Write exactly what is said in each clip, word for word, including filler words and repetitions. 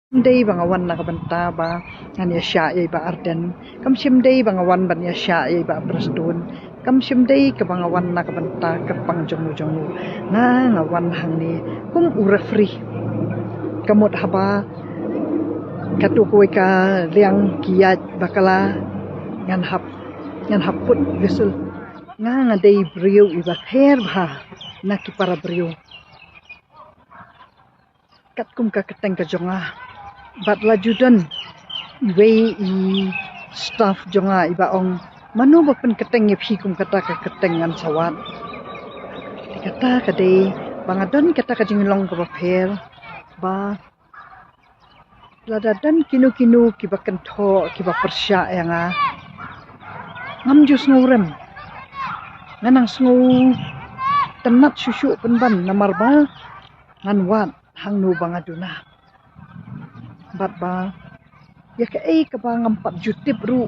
Dei ba nga wan na ka bynta ba ngan ïa shah ïa i Bah Ardent. Kam shym dei ba nga wan ban ïa shah ïa i Bah Prestone. Kam shym dei kaba nga wan na ka bynta kyrpang jong u jong u. Nga nga wan hangne kum u referee. Ka mut haba katto kawei ka liang ki ïaid bakla, ngan hap, ngan hap put whistle. Nga nga dei briew iba pher bha na ki para briew. Katkum ka kyrteng ka jong nga. Bad la ju don iwei i staff jong nga iba ong, mano ba pynkyrteng ïa phi kum kata ka kyrteng, ngan sa wad. Te kata ka dei ba nga don kata ka jinglong kaba pher, ba lada don kino kino kiba kynthoh, kiba pyrshah ïa nga, ngam ju sngewrem. Nga nang sngewtynnat shuh shuh pynban namar ba ngan wad hangno ba nga duna. Bad ba ïa kaei kaba ngam pat ju tip ruh,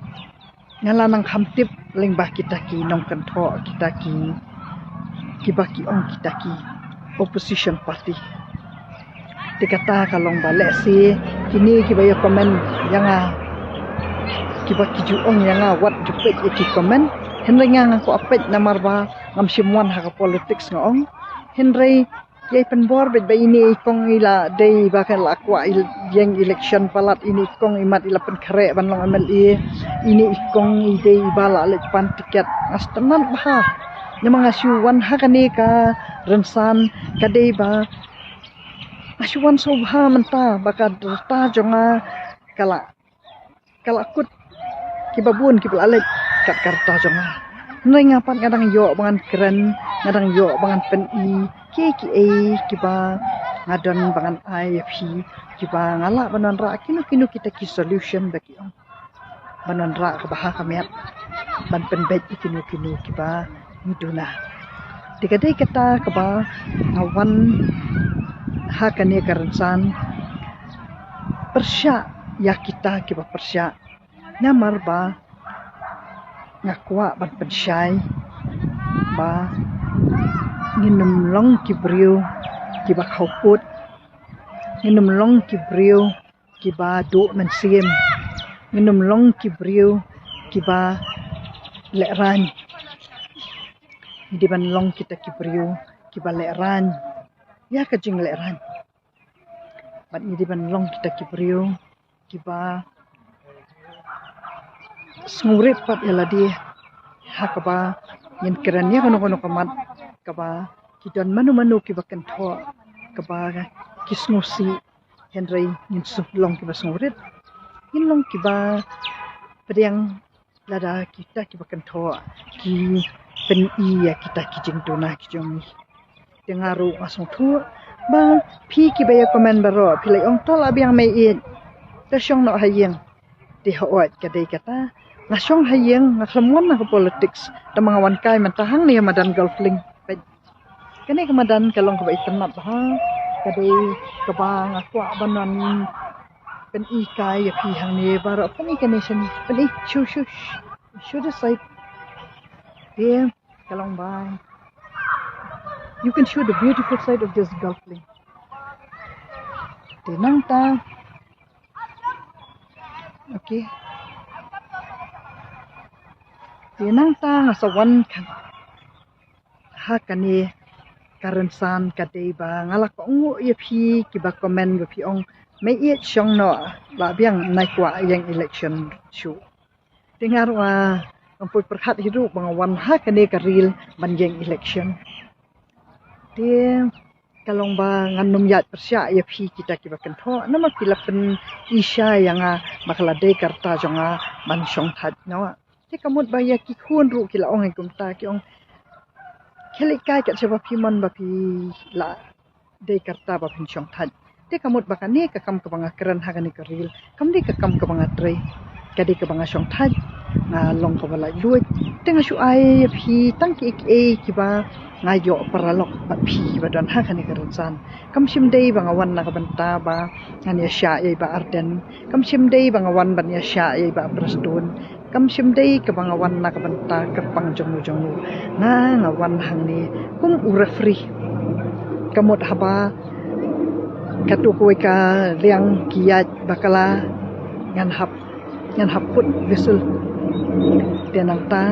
nga la nang kham tip lyngba kita ki nongkynthoh, kita ki, kiba ki ong kita ki opposition party. Te kata ka long ba lehse kine kiba ïa comment ïa nga, kiba ki ju ong ïa nga wat ju peit ïa ki comment. Hynrei nga nga kwah peit namar ba ngam shym wan ha ka politics, nga ong. Hynrei ïa pynbor beit ba ine i kong i la dei ba ka la kwah i ïeng election palat, ine i kong i mat i la pynkhreh ban long M L A, ine i kong i dei ba la leit pan tiket. Nga sngewtynnat bha. Namar nga shu wan ha kane ka rynsan ka dei ba nga shu wan sngewbha mynta ba ka rta jong nga ka la, ka la kut kiba bun kiba la leit kat ka rta jong nga. Hynrei nga pat nga dang ïoh ba ngan kren, nga dang ïoh ba ngan pyni kiei kiei kiba nga don ba ngan ai ïa phi, kiba nga lah ban wanrah kino kino kita ki solution ba ki ong, ban wanrah kaba ha ka miat ban pynbeit ïa kino kino kiba ngi duna. Te ka dei kata kaba nga wan ha kane ka rynsan pyrshah ïa kita kiba pyrshah. Namar ba nga kwah ban pynshai ba ngin ym long ki briew kiba khawpud, ngin ym long ki briew kiba duh mynsiem, ngin ym long ki briew kiba lehraiñ. Ngi dei ban long kita ki briew kiba lehraiñ ïa ka jinglehraiñ. Bad ngi dei ban long kita ki briew kiba sngewrit pat ïa lade ha kaba ngin kren ïa kano kano ka mat kaba ki don mano mano kiba kynthoh, kaba ki sngewsih, hynrei ngin shu long kiba sngewrit, ngin long kiba pdiang lada kita kiba kynthoh ki pyni ïa kita ki jingduna ki jong ngi. Te nga ruh nga sngewthuh ba phi kiba ïa comment baroh phi la ong, to lah biang mei ïeit, to shong noh ha ïing. Te hooid, ka dei kata, nga shong ha ïing, nga khlem wan na ka politics, tangba nga wan kai mynta hangne ha madan Golf Link. Peit, kane ka madan ka long kaba itynnat bha, ka dei kaba nga kwah ban wan pyni kai ïa phi hangne baroh. Pyni kane sha, pyni, shu shu shu this side. Te ka long ba you can show the beautiful side of this Golf Link. Te nangta, okay, te nangta nga sa wan kane ha kane ka rynsan ka dei ba nga la kohnguh ïa phi kiba comment ba phi ong, mei ïeit, shong noh, lah biang, nai kwah ïeng election shuh. Te nga ruh ngam poi pyrkhat hi ruh ba nga wan ha kane ka reel ban ïeng election. Te ka long ba ngan nym ïaid pyrshah ïa phi kita kiba kynthoh, namar phi la pyni shai ïa nga ba ka la dei ka rta jong nga ban shongthait noh. Te ka mut ba ïa ki khun ruh ki la ong ïa kumta, ki ong, khie leit kai kat shaba phi mon ba phi la dei ka rta ba phin shongthait. Te ka mut ba kane ka kam kaba nga kren ha kane ka reel kam dei ka kam kaba nga trei, ka dei kaba nga shongthait, nga long kaba laitluid. Te nga shu ai ïa phi tang kiei kiei kiba nga ïoh paralok bad phi kiba don ha kane ka rynsan. Kam shym dei ba nga wan na ka bynta ba ngan ïa shah ïa i Bah Ardent. Kam shym dei ba nga wan ban ïa shah ïa i Bah Prestone. Kam shym dei kaba nga wan na ka bynta kyrpang jong u jong u. Nga nga wan hangne kum u referee. Ka mut haba Katto kawei ka liang ki ïaid bakla ngan hap, ngan hap put whistle. Te nangta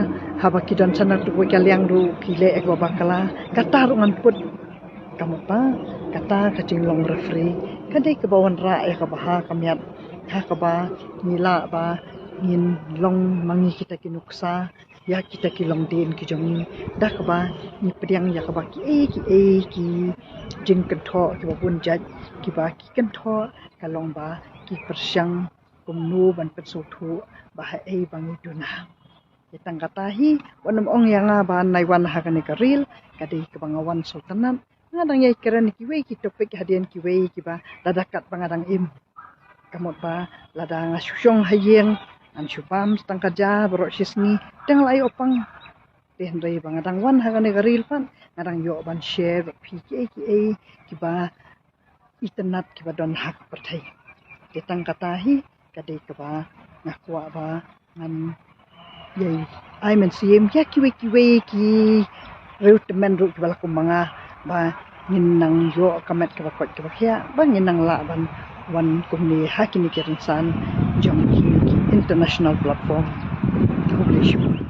haba ki don sha katto kawei ka liang ruh ki leh ïa kaba bakla, kata ruh ngan put. Ka mut ba kata ka jinglong referee ka dei kaba wanrah ïa kaba ha ka miat ha kaba ngi lah ba ngin long ma ngi kita ki nuksa ïa kita ki longdien ki jong ngi, da kaba ngi pdiang ïa kaba kiei kiei ki jingkynthoh kiba bun jait kiba ki kynthoh ka long ba ki pyrshang kumno ban pynsngewthuh ba haei ba ngi duna. Te tang kata hi, wat nym ong ïa nga ba nai wan ha kane ka reel, ka dei kaba nga wan sngewtynnat. Nga dang ïai kren kiwei ki topic hadien kiwei kiba lada kat ba nga dang im. Ka mut ba lada nga shu shong ha ïing, ngan shu bam tang ka ja baroh shi sngi, te nga la ïoh pang. Te hynrei ba nga dang wan ha kane ka reel pat, nga dang ïoh ban share bad phi kiei kiei kiba itynnat kiba don ha ka pyrthei. Te tang kata hi ka dei kaba nga kwah ba ngan ïai ai mynsiem ïa kiwei kiwei ki riewtymmen ruh kiba la kum ma nga ba ngin nang ïoh ka met kaba koit kaba khiah, ba ngin nang lah ban wan kumne ha kine ki rynsan jong ki international platform. Khublei shibun.